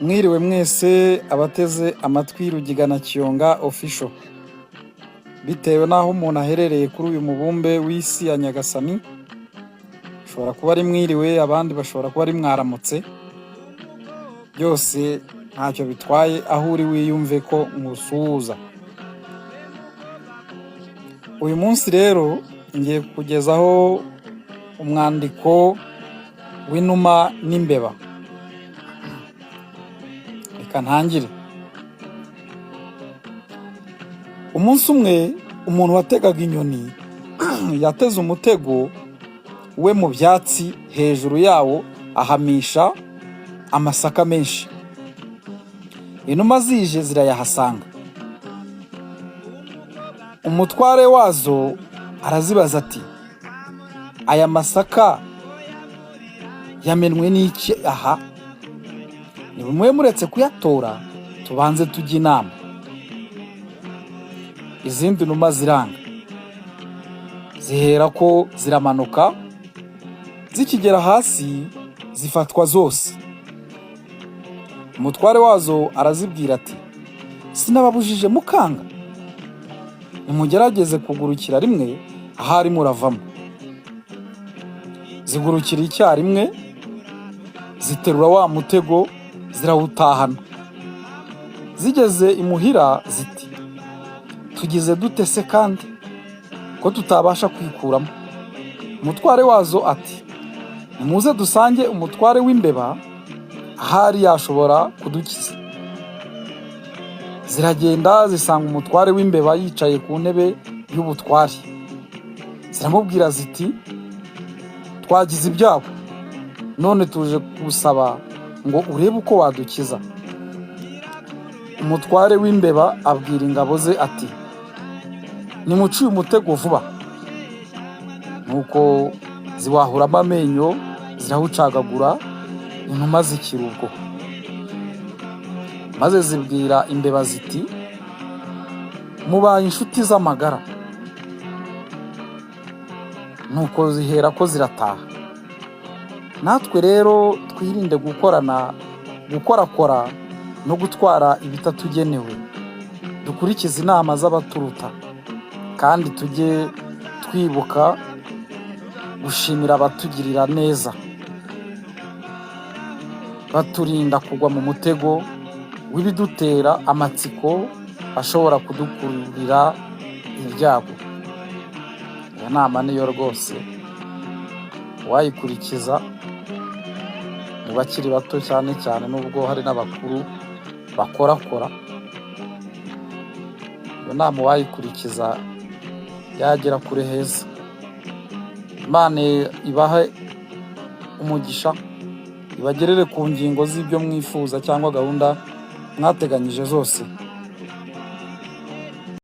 Mwiriwe mwese abateze amatwi Rugigana Kiyonga Official. Bitewe n'aho umuntu aherereye kuri uyu mubumbe w'isi ya Nyagasani, ashobora kuba ari mwiriwe, abandi bashobora kuba ari mwaramutse, byose ntacyo bitwaye, aho uri wiyumve ko nkusuhuza. Uyu munsi rero ngiye kukugezaho umwandiko w'inuma n'imbeba. Reka ntangire. Umunsi umwe umuntu wategaga inyoni yateze umutego we mu byatsi, hejuru yawo ahamisha amasaka menshi. Inuma zije zirayahasanga. Umutware wazo arazibaza ati: "Aya masaka yamenwe n'iki aha? Nimube muretse kuyatora, tubanze tujye inama." Izindi numa ziranga, zihera ko ziramanuka, zikigera hasi zifatwa zose. Umutware wazo arazibwira ati: "Sinababujije mukanga? Nimugerageze kugurukira rimwe, ahari muravamo." Zigurukira icyarimwe, ziterura wa mutego, zirawutahana. Zigeze imuhira ziti: "Tugize dute se kandi ko tutabasha kwikuramo?" Umutware wazo ati: "Nimuze dusange umutware w'imbeba, ahari yashobora kudukiza." Ziragenda, zisanga umutware w'imbeba yicaye ku ntebe y'ubutware. Ziramubwira ziti: "Twagize ibyago, none tuje gusaba ngo urebe uko wadukiza." Umutware w'imbeba abwira ingabo ze ati: "Nimuce uyu mutego vuba." Nuko ziwahuramo amenyo, zirawucagagura, inuma zikira ubwo. Maze zibwira imbeba ziti: "Mubaye inshuti z'amagara." Nuko zihera ko zirataha. Natwe rero twirinde gukorana, gukorakora no gutwara ibitatugenewe. Dukurikize inama z'abaturuta, kandi tujye twibuka gushimira abatugirira neza, baturinda kugwa mu mutego w'ibidutera amatsiko ashobora kudukururira ibyago. Iyo nama niyo rwose, uwayikurikiza mu bakiri bato cyane cyane, nubwo hari n'abakuru bakorakora, iyo nama uwayikurikiza yagera kure heza. Imana ibahe umugisha, ibagerere ku ngingo z'ibyo mwifuza cyangwa gahunda mwateganyije zose.